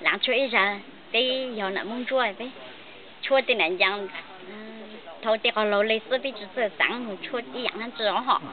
Laav tshuaj ib zag, peb yog nam Moob Ntsuab peb tshuaj tej nam ncaas, thaum tej qhov laug le xwb peb tsi txawj xaav mus tshuaj ib yaam dlaab tsi os hom.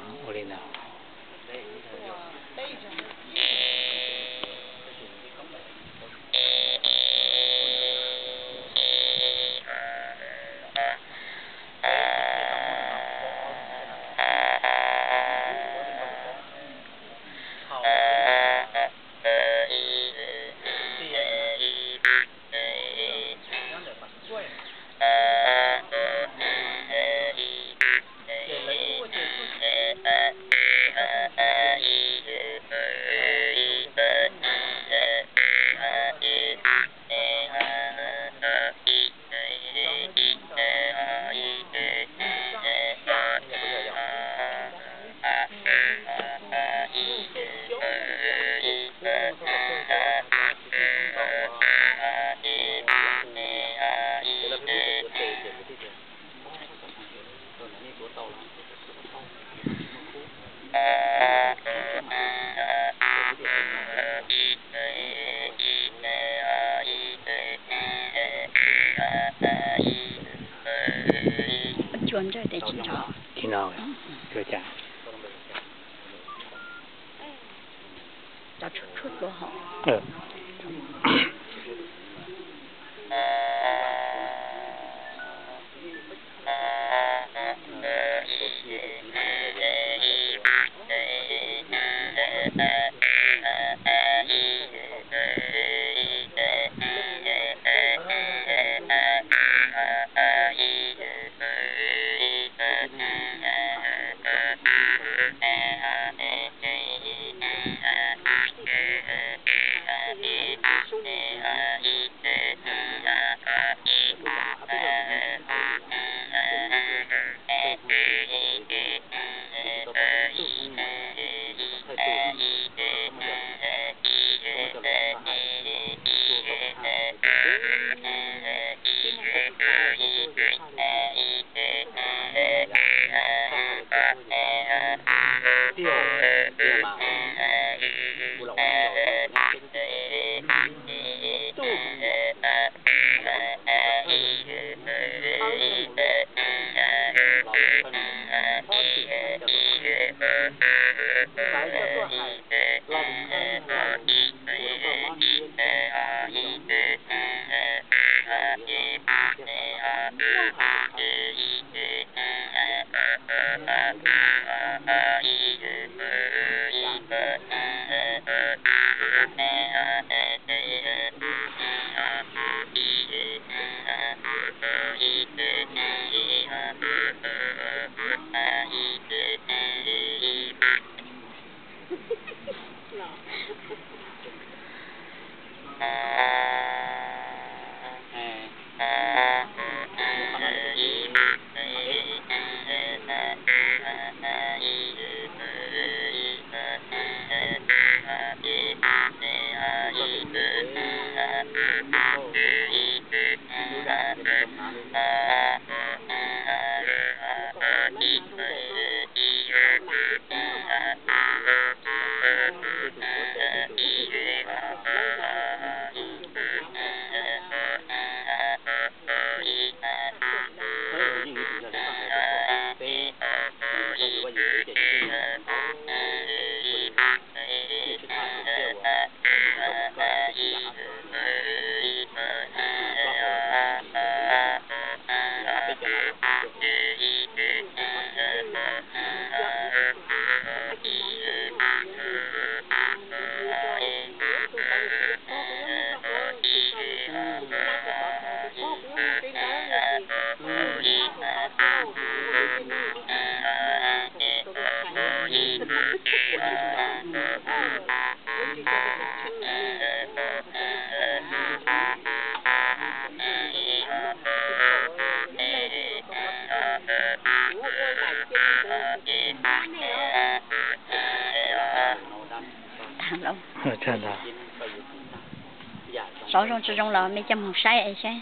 Sov zoo tsi zoo los mej coj moog saib saib.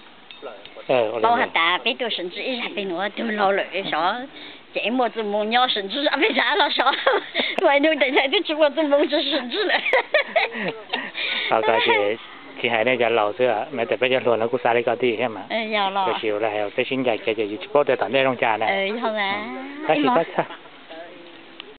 Paub has tas peb tuaj sawv ntsws ib zag pem nuav tug laug lawm sov, ces muaj txuj moo nyob sawv ntsws zaj peb zaj los sov. Ua ib nub tes ntshai twb tsi muaj txuj moo tsi sawv ntsws lawm. Tsis hais nej cov laus xwb, mas tias peb cov hluas no kuj xav li koj thiab mas. Tab sis ua li hais peb sib ncaim kiag ces yus tsis paub tias tom ntej zoo cas na. Tab sis txhob